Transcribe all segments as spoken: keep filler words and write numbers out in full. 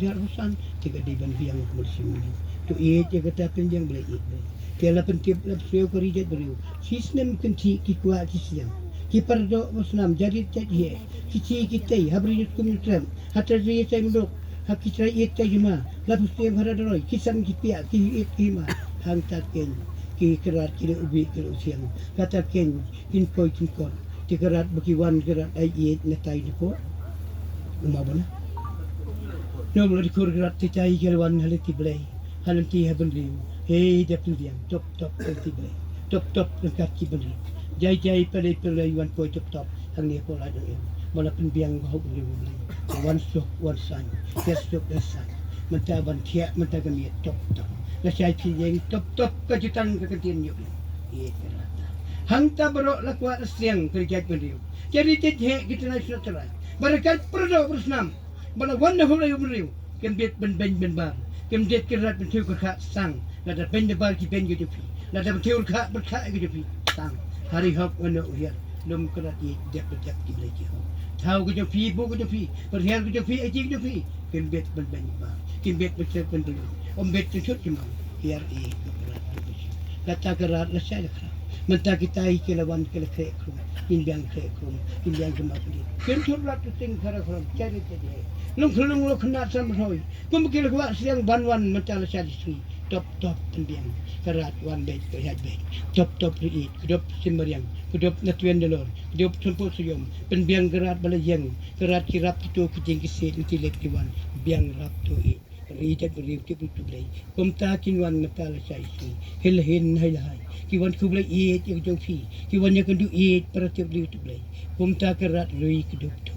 hajar arphew san te ka dei ban biang kumno shisien. To ïeit ïa kata, pynbiang Blei, ïeit Blei. Te la pyntip la pyrshah ka ri jait briew. Shi snem kynthih ki kwah ki sliang, ki pyrdoh ba snam, jait rit jait heh, ki shi ki tei ha bri jot kum trem, ha trai ri trai mduk, ha ki trai ïeit trai juma, la pyrshah ha ra droi, ki san ki piah, ki ïeit ki hima. Hangta kein ki krat ki la u bih ki la u siang. Kata kein kin poi kin kot. Te krat ba ki wan krat ai ïeit na tai na por. Uma bona. Nom la dikur krat te tai ki la wan ha lynti Blei, ha lynti ha bynriew. Hei da pynbiang top top ha lynti Blei, top top ryngkat ki bynriew. Jai jai pele pele wan poi top top. Hangne ko la dang em ba la pynbiang ka hok bynriew Blei. Wan suk wan san, ïa suk ïa san. Mynta ban thiah mynta ka miet top top. La shai pynbiang top top ka jutang ka ktien ïa u. Ïa ka rata. Hangta baroh la kwah la siang ka jait bynriew. Jari jait heh ki tnai sut trai. Ba ryngkat pyrdoh pyrsnam. Ba la wan na hurei bynriew. Kim bit ban beiñ ban bar. Kim bit ki rat ban thiew ka kha sang. Lada beiñ da bar ki beiñ ka jong phi. Lada ban thiew ka kha ban kha ka jong phi. Sang. Hari hok wan u hiar. Lum ka rat ïeit dep ba dep ki Blei ki hok. Thaw ka jong phi, bu ka jong phi. Ban hiar ka jong phi, aji ka jong phi. Kim bit ban beiñ ban bar. Kim bit ban thiew ban beiñ. Ym bit ban thut ki mang. Hiar i ka rat ka jong phi. Kata ka rat la shai la kha. Mynta kita hi ki la wan ki la khreh khrum. Kin biang khreh khrum. Kin biang khrum ap ni. Kin thur lat tu ting khara khrum. Chari te de. Lung khlung lo khnat sam rhoi. Kum ki la kwah siang ban wan mynta la shari sri. Top top pynbiang. Ka rat wan beit ka yat beit. Top top ri it. Kdop sim mariang. Kdop na tuen dolor. Kdop thumpu suyom. Pynbiang ka rat ba la yeng. Ka rat ki rap ki to ki jing ki sit ki lek ki wan. Biang rap to it. Ri jait bynriew tip ri tu Blei. Kumta kin wan mynta la shai sni. Hil hin hai la hai. Ki wan khublei ïeit ïa ka jong phi. Ki wan ïa ka ndu ïeit para tip ri tu Blei. Kumta ka rat rui ka duk tu.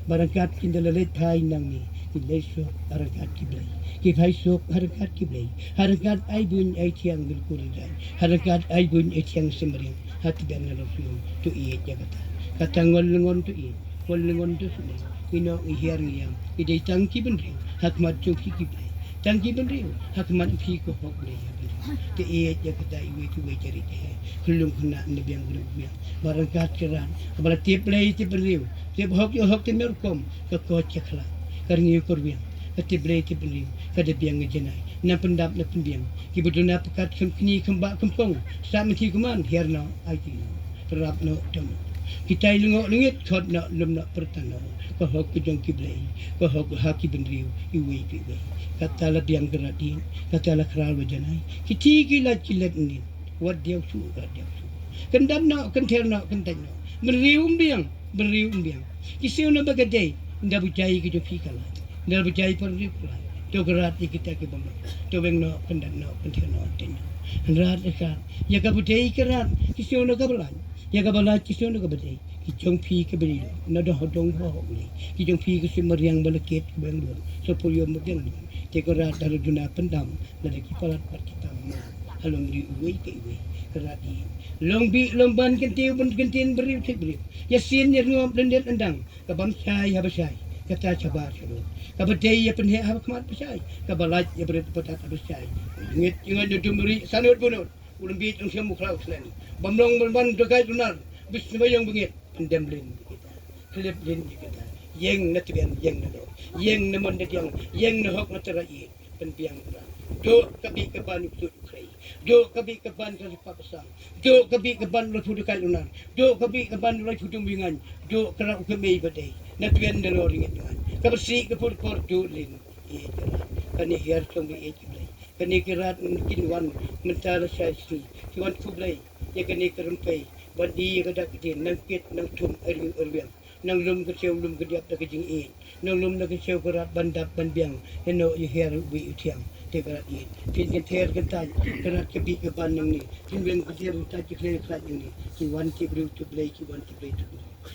Ba ryngkat kin da la leit phai nangne. Kin leit suk ha ryngkat ki Blei. Ki phai suk ha ryngkat ki Blei. Ha ryngkat ai buin ai thiang bil ku ri dai. Ha ryngkat ai buin ai thiang sim ring. Ha tbian na lo fium. Tu ïeit ïa kata. Kata ngol ngon tu ïeit. Kwah lyngon tu sumai. Ino i hiar ngi ïam. I dei tang ki bynriew. Ha khmat jong phi ki Blei. Tang ki bynriew ha khmat phi ko hok Blei ha bynriew. Te ïeit ïa kata iwei pa iwei ka ri ka he. Khyllung khynnah na biang bynriew biang. Ba ryngkat ka rat, ba la tip Blei tip bynriew, tip hok ïa hok, tip myrkhom, ka koit ka khlaiñ, ka rngiew ka rwiang, ka tip Blei tip bynriew, ka da biang ka janai. Nang pyndap nang pynbiang, kiba duna pyrkhat kham kñi kham bah kham pong, sa mynthi kumne, hiar noh, aiti noh, rap noh, dom noh. Kitai lyngngoh lyngit, khot noh, lum noh, pyrta noh. Ka hok ka jong ki Blei, ka hok ha ki bynriew iwei pa iwei. Kata la biang ka rat ïeit, kata la khraw la janai. Ki ti ki lait ki lait ngin. Wat diaw shuh, wat diaw shuh. Kyndat noh, kynther noh, kyntait noh. Bynriew ym biang, bynriew ym biang. Ki siew noh ba ka dei, ynda ba jai ka jong phi ka lait, ynda ba jai bynriew ka lait. To ka rat ïa kita ki bym. To weng noh, kyndat noh, kynther noh, kyntait noh. Hynrei ryngkat ïa ka ba dei ka rat, ki siew noh ka ba lait. Ïa ka ba lait ki siew noh ka ba dei. Ki jong phi ka ba dei. Na dong ha dong ha hok Blei. Ki jong phi ka siew mariang ba la kit ka ba ïeng don. Sa pur ïoh mariang don. Te ka rat da la duna pyndam. Lada ki palat pat ki tam ma ha long briew iwei pa iwei. Ka rat ïeit. Long bih long ban, kyntiew ban kyntien, briew thied briew. Ïasien ïarngop, lyndet lyndang. Ka bym shai haba shai, kata shabar shalor. Ka ba dei ïa pynheh haba khmat ba shai. Ka ba lait ïa bret ba tad haba shai. Ngit ngit na dum ri sanut bunut. U lyndet ong shem u khraw slen. Bym long bym ban da kai dunar. Bis na ba ïong bangit. Pyndem lin ïa kita. Khlip lin ïa kita. Ïeng na tbian, ïeng na lor. Ïeng na mon na diang, ïeng na hok na tara ïeit. Pynbiang ka rat. Duh ka bih ka ban u ksuid u khrei. Duh ka bih ka ban ka ripa ka sang. Duh ka bih ka ban u laiphew da kai lunar. Duh ka bih ka ban u laiphew dum wingaiñ. Duh ka rat u kmie ba dei. Na tbian da lor ïeit ngaiñ. Ka ba sih ka pur por duh lin. Ïeit ka rat. Kane hiar song ba ïeit ki Blei. Kane ki rat kin wan mynta la shai sngi. Ki wan khublei ïa kane ka rympei. Ban die ïa ka dak ka dien, nang kit nang thum, ariew arwiang. Nang lum ka siew lum ka diap da ka jingïeit. Nang lum da ka siew ka rat ban dap ban biang. Heno ïa hiar u bih u thiang. Te ka rat ïeit. Phin kynther kyntait ka rat ka bih ka ban nangne. Phin weng kynther kyntait ki khlei khlait nangne. Ki wan ki briew tu Blei, ki wan ki Blei tu.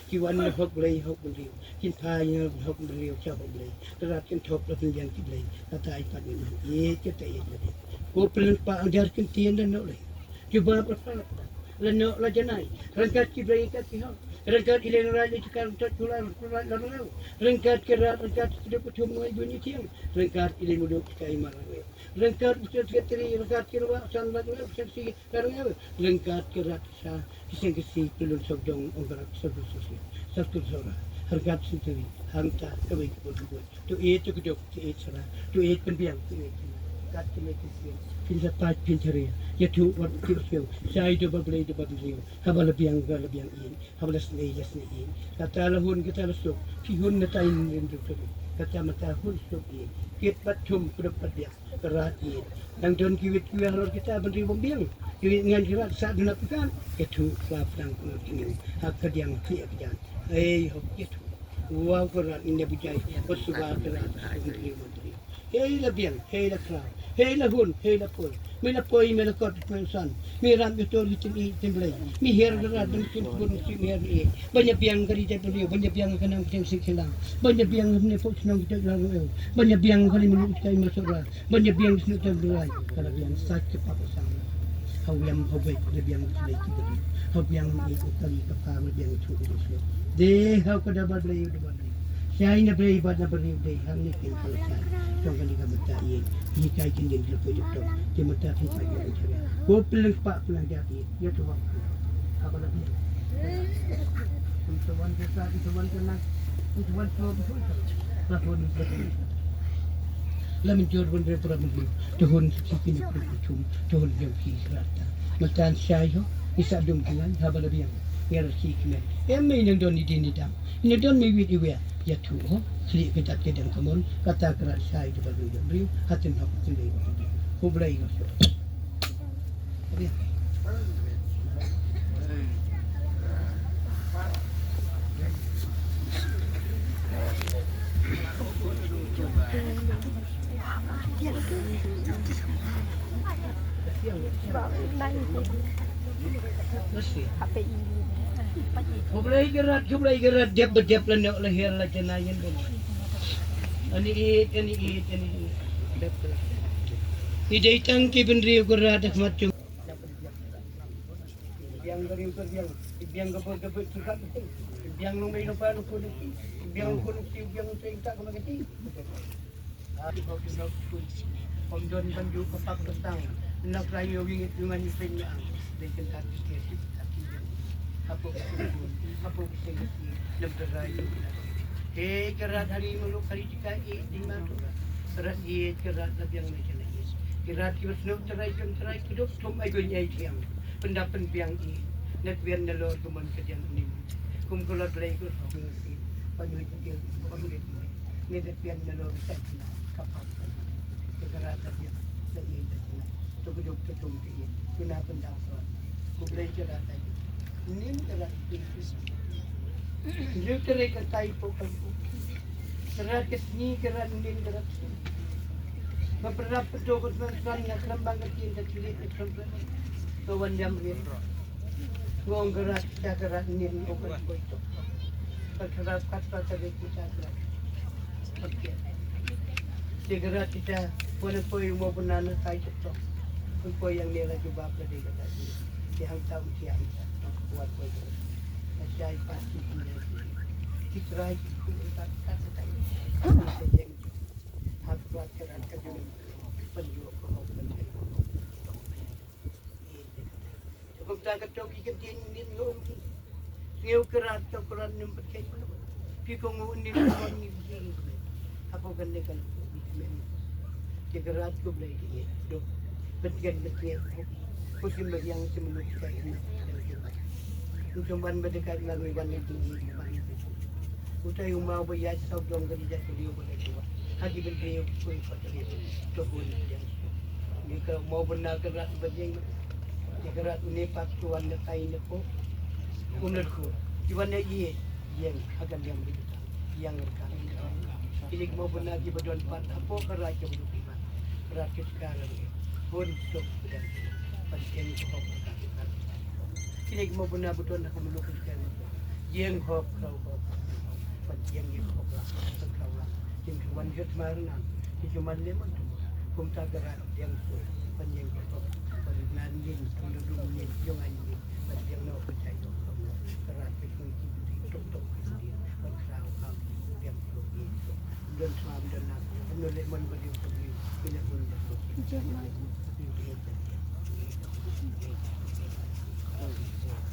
Ki wan na hok Blei hok bynriew. Kin phai na hok bynriew sha hok Blei. Ka rat kin thop la pynbiang ki Blei. Kata ai pat ngi ïeit, kata ïeit la dei. Ko pynlong pa ang jar kin tien da noh lei. Jubab la pha la pha. La noh la janai. Ryngkat ki Blei ka ki hok. Ryngkat i leng rai le ki kar tot kula kula la rau. Ryngkat ki rat ryngkat ki dok thum ngai bun i tiang. Ryngkat i leng mudok ki kai mar rau. Ryngkat ki sekretari ryngkat ki ruwa san la rau seksi ka rau. Ryngkat ki rat sa ki seng ki si ki lun sok jong ong ka rat sa ki seng ki si. Sa ki sora. Ryngkat sekretari hangta ka wei ki bot ki bot. To ïeit to kdok, to ïeit sara, to ïeit pynbiang, to ïeit pynbiang. Kat kine ki sien. Phin sa pait phin chari. Ïathuh wat ki sien. Shai to ba Blei to ba Blei. Haba la biang ka la biang ïeit. Haba la snei la snei ïeit. Kata la hun kata la suk. Phi hun na tai nin rin tu tu. Kata mata hun suk ïeit. Kit pat thum kdok pat biang. Ka rat ïeit. Nang don ki wit ki wer halor kita bynriew bym biang. Ki wit ngan ki rat sa duna pynkan. Ïathuh ba pdang kumno ki ngi. Ha ka diang phi ka jan. Ei hok ïathuh. Wow, ka rat ngi ne bujai, wat suba ka rat, ka rat, ka rat. Hei la biang, hei la khraw, hei la hun, hei la poi. Mi la poi, mi la kot, mi la san. Mi ram ïa tor ïa tin i, tin Blei. Mi her ka rat, ban kin pun, mi her i. Ban ïa biang ka ri jait bynriew, ban ïa biang ka nang ka tiang sing khilang. Ban ïa biang ne pok shnong ki jait lang eu. Ban ïa biang ka ri minu ki jait masura. Ban ïa biang snu jait Blei. Ka la biang sait ka pa ka sang. Hau biang, hau bek, la biang ki Blei ki bri. Hau biang i ka kali ka pa, la biang thu ki Blei. De hau ka da ba Blei, da ba Blei. Shai na Blei bad na bynriew dei hangne kin pynshai. Jong kane ka bynta ïeit. Hi kai kin ïeng jingpynjot. Ki bynta phi pynjot. Ko pynlong spah pynlong jait ïeit. Ïa to ba. Haba la biang. Kum sa wan ka sa, kum sa wan ka na. Kum sa wan ka na. La wan ka na. La mynjur ban rep rep mynjur. To hun ki kine ki chum. To hun jong ki rata. Mynta shai ho. Isa dum ki ngan haba la biang. Ngi la ki kine. Em me nang don i din i dang. Ina don me wit i wia. Ïathuh ho. Khlieh ka jait ka dang ka mon. Kata ka rat shai ka ba dei dang briew. Hatin hok ka dei ka dei. Khublei nga shu. Khublei ka rat, khublei ka rat, dep ba dep la noh la her la janai ïa bun. Ani ïeit, ani ïeit, ani ïeit. Dep ka rat. I dei tang ki bynriew ka rat ha khmat jong. Biang ka riew ka biang, biang ka bor ka bor ka kat. Biang long mei long pa long ko long ki. Biang long ko long ki, biang long tei tak ka ma ka ti. Ym don ban ju ka pap ka tang. Na kra ïoh wing ïoh ngan ïoh pynïang. Dei kan ka ki ki ki ki. Hapoh ka singkun, hapoh ka singkun. Lem ka rai ïoh na. He ka rat hari mulu kari tika i di ma tu. Ka rat i ka rat la biang na jana i. Ka rat ki ba snoh terai kum terai kuduk tum ai gun ai tiang. Pyndap pynbiang i. Na kbian na lor kumon ka jang nim. Kum ka lor blei ku song si. Panu jikil. Panu jikil. Ngi da pian na lo sa na ka pa. Ka rat da pian da i da na. To ko jop to tum ti. Kuna pynda so. Ku blei ka rat da. Nin ka rat ti. Ni ka re ka tai po ka ku. Ka rat ka sni ka rat nin ka rat. Ba pyrap to ko tran tran na kram bang ka tin da ti le ka tran tran. Ka wan jam rin. Ngong ka rat kita ka rat nin ngong ka rat poi tok. Ka rat kat kat ka rat kita ka rat. Okey. Dia ka rat kita wan poi mo pun na kai tok tok. Pun poi yang ni la jubab ka dia ka rat. Dia hang tahu dia hang tahu. Wan poi tok. Ka jai pasti dia. Kita rai kita kat kat kat. Hak rat ka rat ka jumpa. Penjuk ko penjuk. Te kumta ka tok ki kyntien ngin ngong ki. Sngewkyrad ka kyrad nym pat khet. Phi ko ngu nin ko ni ki. Hapoh kane ka lok ki men. Te kyrad ko Blei ki dok. Pat khet pat khet. Ko sim ba yang sim lut ka ina. Kum wan ba dekat lang wan ni ki. Utai u maw ba ïaid saw dong ka dija ka liu ba ka jiwa. Ha ki ban liu kun ka liu. Ka bun ïa. Ni ka maw bynna ka rat ba jing. Ni ka rat ni pat tuan na kai na ko. Kum na ko. Ki wan na ïe. Ïeng ha ka liang bi ta. Ïeng ka. Ki ni ka maw bynna ki ba don pat hapoh ka rat ka bun ki man. Rat ka ka rat. Bun tok bidang. Pan ïeng ko ka ka. Ki ni ka maw bynna ba don ha ka mulu ka ka. Ïeng hok, khraw hok. Pan ïeng ïeng hok la, pan khraw la. Kin kin wan jot mar na, kin kin wan lemon tu. Kumta ka rat ïeng tu, pan ïeng hok. Pan nan lim, pan dum lim, jong an lim, pan ïeng no, pan jai no, ka rat kin kin kin tok tok kin kin, pan khraw hok, ïeng tu, ïeng tu. Don sma, don na, don lemon, don lim, don lim, kin kin wan jot.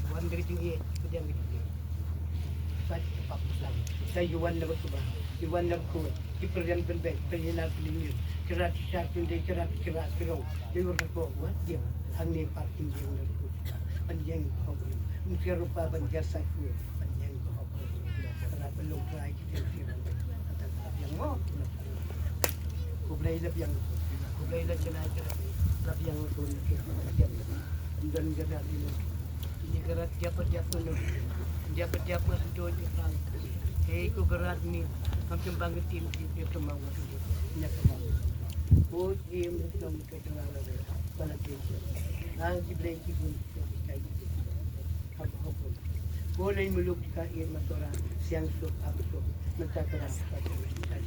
Wan dari tinggi, kin kin kin. Sa ki pap Islam. Sa yu wan na ba suba, yu wan na ba kuwat, ki pyrjang pynbeit, pynjina pynjingir, kira ki shar pynde, kira ki kira ki rong, yu wan ka ko wan, yu, hangne par pynjing na ba kuwat, pynjing ko, mutiar rupa ban jar sa ku, pynjing ko, kira pynlong trai ki kira ki rong, kata ka biang mo, ku Blei la biang, ku Blei la kena kena, la biang ku, la biang, dan kena di mo. Ini ka rat diap diap mano. Diap diap mano tu ni kan. Hei ku ka rat ni. Kam sembang ke tim tim dia kemau. Nya kemau. Ko tim dum ke tengah la. Bala tim. Ang ki Blei ki bun. Kam hok. Ko lei muluk ka ir matora. Siang suk am suk. Mata ka rat. Ka rat.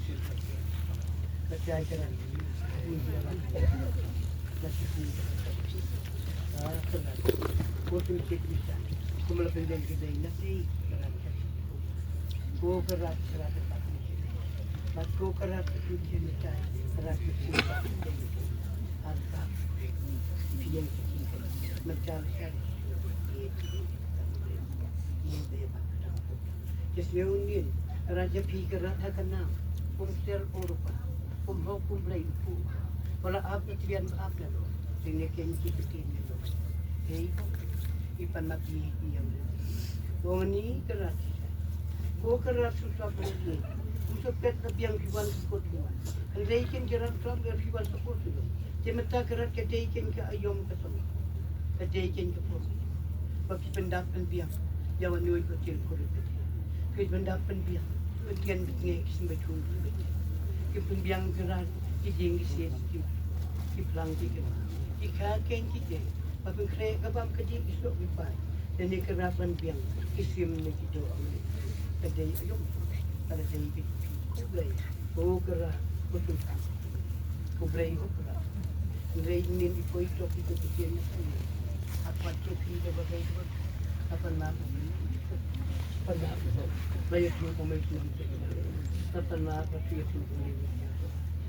Te sngewbha ngin, rat jong phi ka rat ha ka nam, kum ter kum rupa, kum hok kum blei kum. Wala ap ka tbian ap na lo, te ne ken ki te ne lo. Hei, i pan ma phi i yang. Ko ni ka rat, ko ka rat su sa ko ni, kum sa pet na biang ki wan ki kot ki wan. Hynrei ken ki rat tram ki wan sa kot ki wan. Te mynta ka rat ka dei ken ka aïom ka song. Ka dei ken ka por. Ba ki pyndap pynbiang. Ïa wan ïoh ka tieng ko ka tieng. Ki pyndap pynbiang. Ka tieng ka tieng ki symbai thung. Ki pynbiang ka rat ki jing ki siej ki. Ki plang ki kena. Ki kha ken ki tieng. Ba pynkhreh ka bam ka dih ki sok ki pai. Te ne ka rat pynbiang. Ki sim ne ki doh. Ka dei aïom. Ka dei ki. Ko Blei. Ko ka rat. Ko tu. Ko Blei ko ka rat. Ngi nin i poi tok i tok i tok i tok. Apa tok i tok ba kai tok. Apa na. Apa na. Ba ya tu ko mai tu. Apa na apa tu ya tu ko mai.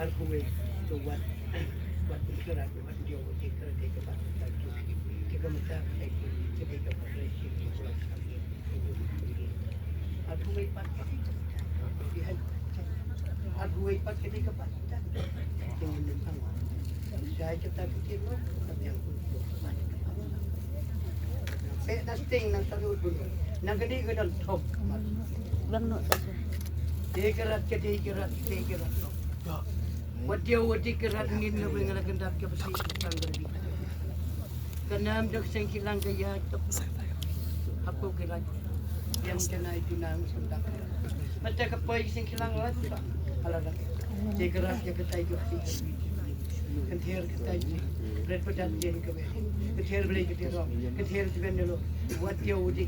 Arphew wei to wat, wat krat, wat jong te krat te ka ba ta ki, te ka mata ka te ka ba re shi ki ko sa ki. Arphew wei pat ka te ka ba ta ki. Arphew wei pat ka te ka ba ta ki. Te ngi nym ang. Sa ka ta ki te no, ka te ang. Peit na sting na salut bun. Na kane ka don thok. Bang no sa sa. Te krat ka te krat, te krat thok. Wat ïa wat te krat ngin na weng la kyndat ka basi tang ka basi. Ka nam dok seng kilang ka ïa tok. Hapo krat. Yang ka nai tu nang sendang. Mata ka poi seng kilang la tu. Ala la. Te krat ïa ka tai dok seng. Kan ther ka tai. Red padat den ka be. Kan ther beli ka ther. Kan ther tu ben dulu. Wat ïa wat te.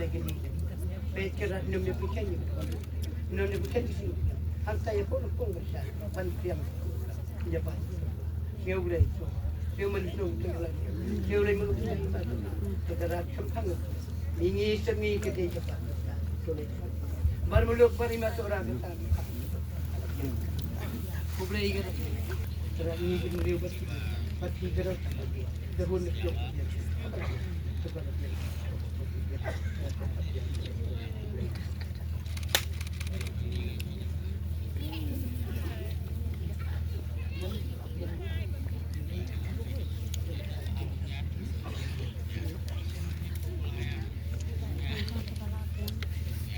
Lagi ni. Peit krat num ne bukan. Num ne bukan di sini. Hang saya pun pun besar. Pan piang. Japan. Keu ulei. Keu man sung tu lagi. Keu ulei man sung tu. Kita rat kempang. Mingi semi ke di Japan. Bar muluk bar lima orang kita. Khublei ga. Tara ngi ki mriu bat ki, bat ki garot. Dahun ni.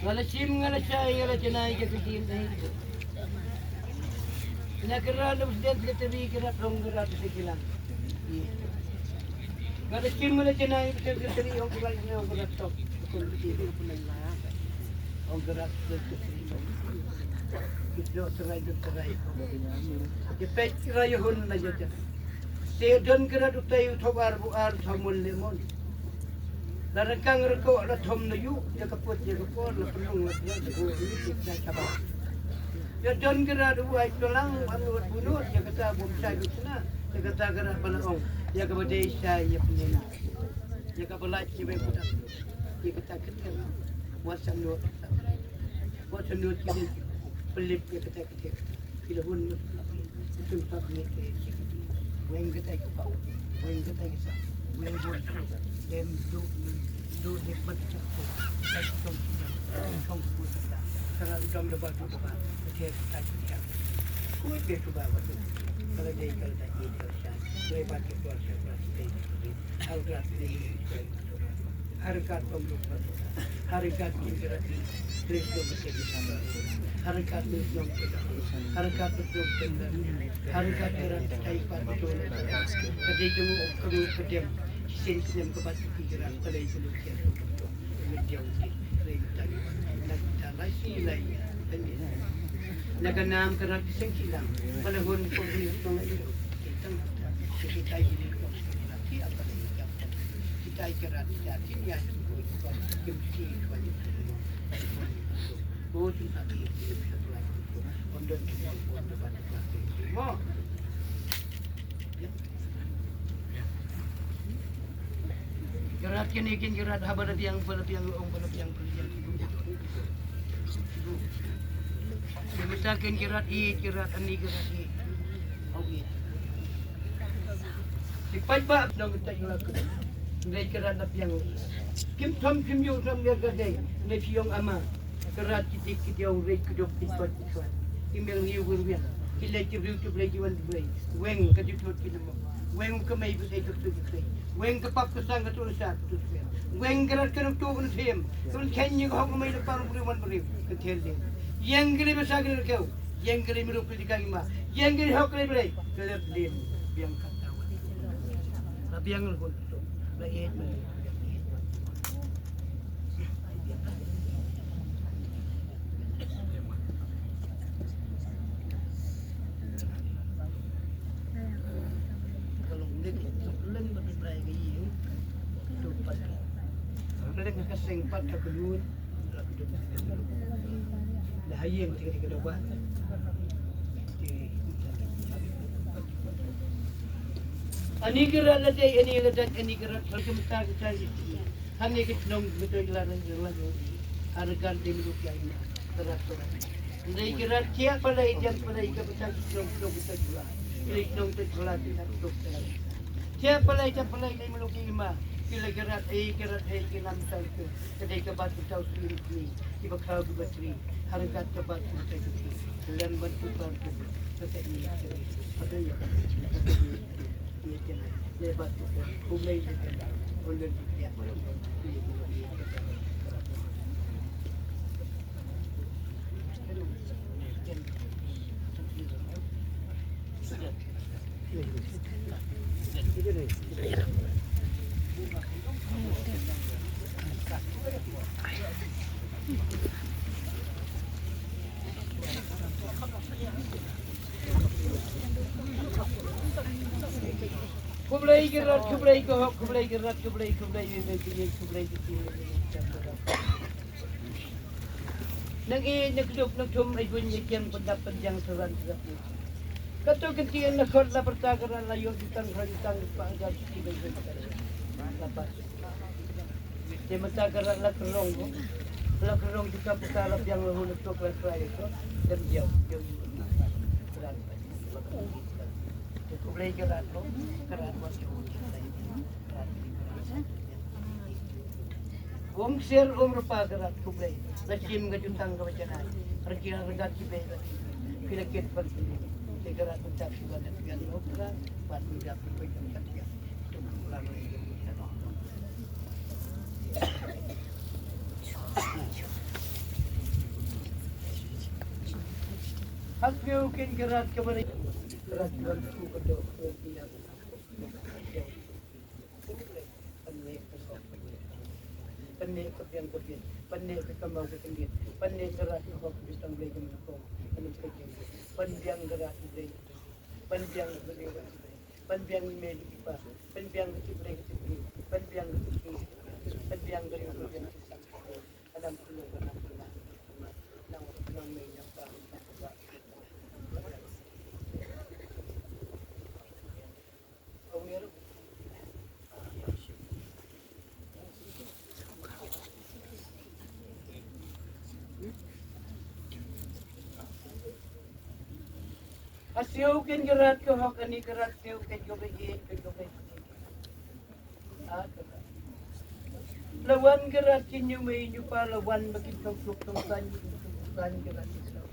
Nga la shim, nga la shai, nga la janai, ka kajin dei. Na kara lu sden ka tari kara rong kara tu sekilang. Nga la shim, nga la janai, ka tari ong kara ong kara tok. Ong kara tu sekilang. Kita serai tu serai. Kita pet serai hun la jajan. Te don krat utai u thobar bu ar thamul lemon. La rengkang reko la thom na yu, ya kaput ya kapor, la penung la penung, ya kaput ya kapor. Ya don krat u ai tulang, anu bunut, ya kata bum sa yu sena, ya kata krat bala ong, ya kaba dei sa ya penena. Ya kaba lait ya bai budak, ya kata ketel, wa sanut, wa sanut ya pelip ya kata Ki la hun ngut. Kum pat ngi te. Weng katai ka pau. Weng katai ka sa. Weng bun. Dem duk. Duk ni pat ka pau. Katai ka tong. Tong ku sa. Kara dom da ba duk da ba. Katai ka sa. Ku be tu ba ba tu. Kala dei kala dei kala sa. Kala ba ki kuar sa kuar sa. Kala dei. Harikat pemluk. Harikat pemluk. Harikat pemluk. Harikat pemluk. Harikat pemluk. Kadei jong u ka dei ka dei. Shisien shisien ka bat ki jrang ka dei ka dei ka dei. Ka dei ka dei. Ka dei ka dei. Na ka nam ka rat ki seng ki lang. Ka la hun ko ni ko ngai ro. Ki tang ki tai ki ni ko ki rat ki apa ni ki apa. Ki tai ki rat ki rat ki ni ai ko ko ki ki ko ni. Ko tu ta ki ki ko la ko. Ondon ki ko ko ba ta ki mo. Ki rat kine kin ki rat haba la biang, ba la biang ong, ba la biang, ba la biang. Ki mita kin ki rat i, ki rat ani ki rat i. Au i. Ki paidbah nong kita ila. Ngai ki rat la biang. Kim thom kim ïoh thom ïa ka dei. Ngai phi ong ama. Ka rat ki dik ki diaw rei ki dok ki sot ki sot. Ki mel ngi wir wir. Ki leit ki briew ki brei ki wan ki brei. Weng ka jutut ki lemo. Weng ka mei ba sei ka tu ki sei. Weng ka pap ka sang ka tu sa ka tu sa. Weng ka rat ka tu ka sem. Ka wan khen ni ka hok ka mei da pang briew wan briew. Ka thel de. Yang ka dei ba sa ka dei ka. Yang ka dei mrup ka dei ka ma. Yang ka dei hok ka dei brei. Ka lep de. Biang ka ta wan. Ka biang ka tu. Ka et. Ani ka rat la dei, ani la dei, ani ka rat la dei. Hangne ka chnong ka dei la rang la rang. Ar gan dei mruk ïa ina. Ka rat ka rat. Dei ka rat kia palai dia palai ka bata ki chnong chnong bata jula. Dei chnong ta jula bata chnong ta. Kia palai ta palai dei mruk ïa ima. Ki la ka rat ei ka rat ei ki nam tau tu. Ka dei ka bat ka tau suri ki. Ki ba khau ki ba tri. Har ka ta bat ka ta ki. Lem ban tu ban tu. Ka ta ni. Ka ta ni. Khublei ki rat, khublei ki hok, khublei ki rat, khublei, khublei, khublei, khublei, khublei. Nang i, nang kdup, nang thum, ai buin, ai kiang, pyndap, pynjang, saran, saran. Kato kynti na khot la pyrta ka ran la ïoh jutang, khot jutang, pa ajar, kiti, bai, bai, bai. Lapa. Te mynta ka rat la kyrong ko. La kyrong jaka pyrta la biang la hun tok la krai ko. Dem jauh, jauh. Khublei ka rat ko. Ka rat ko. Ong ser ong rupa ka rat khublei. La kim ka jutang ka ba janai. Rki la regat ki bei. Ki la kit ban. Te ka rat mynta ki ban. Biang ko ka rat. Ban mynta ki bai kan kat. Hak phi u kin ka rat ka bari. Rat ka bari ku ka dok ku ki ya. Pynne ka biang ka biang. Pynne ka kamau ka kendit. Pynne ka rat ka hok ka bistang blei ka mena kong. Pynne ka biang ka rat ka blei. Pynne ka biang ka blei. Pynbiang i mei i pa, pynbiang ka tip lei ka tip lei, pynbiang ka tip lei, pynbiang ka tip lei, pynbiang ka tip lei. Ha siew kin ka rat ka hok, ani ka rat siew kin ka ïeit, kin ka ïeit. La wan ka rat ki ñiewmei ñiewpa, la wan ba kin tong suk tong san, tong san ka rat ki suk.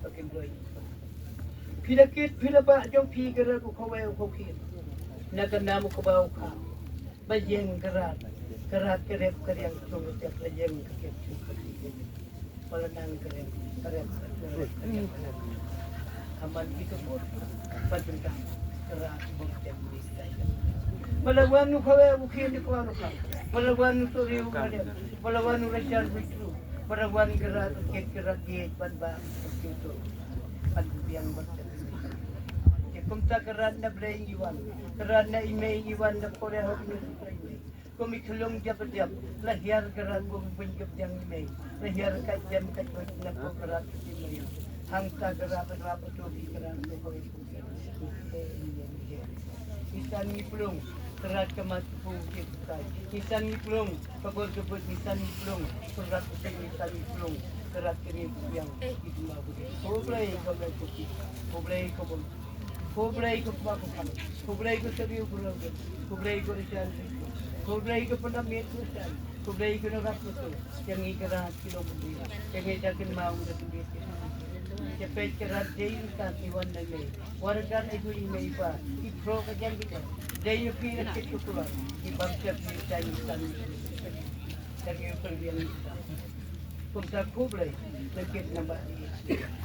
Ba kin roi. Phi la kit, phi la bah jong phi ka rat u khawei u khawkhied. Na ka nam u kaba u kha. Ba ïeng ka rat. Ka rat ka rep ka riang ka jong ka tiap ka ïeng ka kep ka kep. Ba la nang ka rep ka rep ka rep ka rep ka rep. Ka man ki ka bor. Ba tengkam ka rat ka bor ka tiap ni sai. Ba la wan u khawe u khie ni kwa u khawe. Ba la wan u tori u khawe. Ba la wan u rajar u tru. Ba la wan ka rat ka kep ka rat ka ban ba ka kep tu. Ban biang ba ka kep. Kumta ka rat na Blei ngi wan. Ka rat na i mei ngi wan na pore hok ni. Kum i khlong jap jap, la hiar ka rat bun bun jap jang i mei, la hiar ka jam ka jot na ko ka rat ki mei. Hangta ka rat ka rat tu ki ka rat tu ko i. Isan ngi plung, ka rat ka mat pu ki tai. Isan ngi plung, ka bor ka bor isan ngi plung, ka rat ka isan ngi plung, ka rat ka ni yang ki ma bu. Ko Blei ko Blei ko ki, ko Blei ko Blei. Khublei ko kpa ko kham. Khublei ko sariu ko rau. Khublei ko rishar. Khublei ko pynda miet ko rishar. Khublei ko nongap ko tu. Yang i kara ki long bendera. Yang i jakin mau da bendera. Cepet kara dei insan i wan na mei. Wargan ai dui mei pa. I pro ka jang kita. Dei i pi rakit ko kula. I bam siap i jai insan. Yang i perbiang insan. Kumta khublei, lengket namba.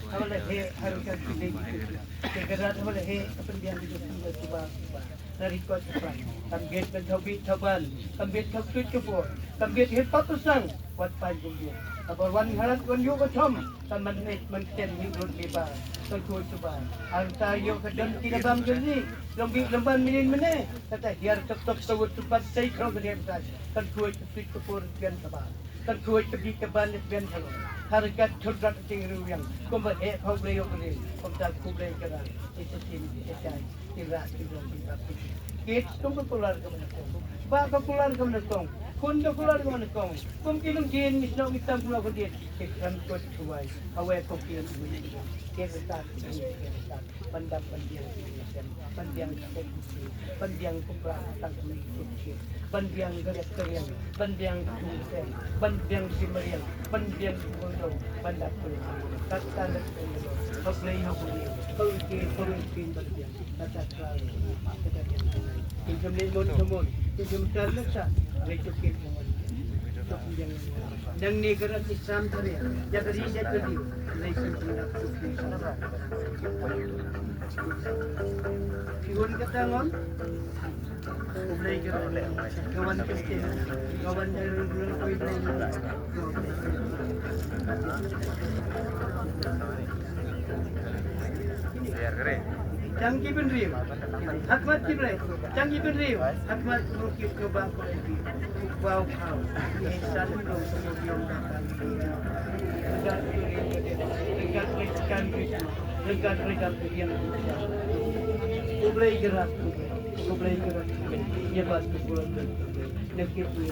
Haba la heh, ha ryngkat ki dei ki dei. Te ka rat haba la heh, ka pynbiang ki dei ki dei kiba, kiba. Nari kot kiba. Kam bit ban thaw bit thaw ban, kam bit thaw tuit ka por, kam bit hip hop sang, wat pan kum bit. Haba wan harat wan yu ka thom, kam man eh man ten ni rut ni ba, kan tuit kiba. Hangta yu ka don ki da bam jeli, long bit long ban minin mene, kata hiar tok tok tawut tupat sei krong ka dian tai, kan tuit ka tuit ka por bian ka ba. Kan khuid ka bit ka ban ka bian ka long. Har kat thut rat ting riu yang. Kumba heh phaw blei yok rin. Kumta khublei ka ran. Ita tin ita kai. Ira kin long kin ap kin. Kit kum ka kular ka ban kong. Ba ka kular ka ban kong. Kun ka kular ka ban kong. Kum ki long din ni snow ki tam kular ka din. Ki kram kot kuwai. Awai ko ki long. Kit ita. Ban dap ban biang ki sem, ban biang ki sem, ban biang ki pra tang ki sem, ban biang ki rep ki riang, ban biang ki sem, ban biang ki meriang, ban biang ki bondong, ban dap ki riang. Kata lek ki riang, hok lei hok lei, hok ki, hok ki ban biang, kata kra, kata biang. Ki sem lei mon ki mon, ki sem kar lek sa, lei ki sem mon. Nangne ka rat ki sam tare, ïa ka ri ïa ka ri, lei ki kum dak tu ki. Ki hun ka tangon, u Blei ka rat, ka wan ka stin, ka wan ka ri, ka ri, ka ri. Tang ki bynriew. Hakmat ki Blei. Tang ki bynriew. Hakmat ki bynriew. Ki bang ko ki. Wow, wow. Insan ko ko yong ka. Regat regat regat regat regat. U Blei ka rat. U Blei ka rat. Ïa ba tu ko. Nek ki tu.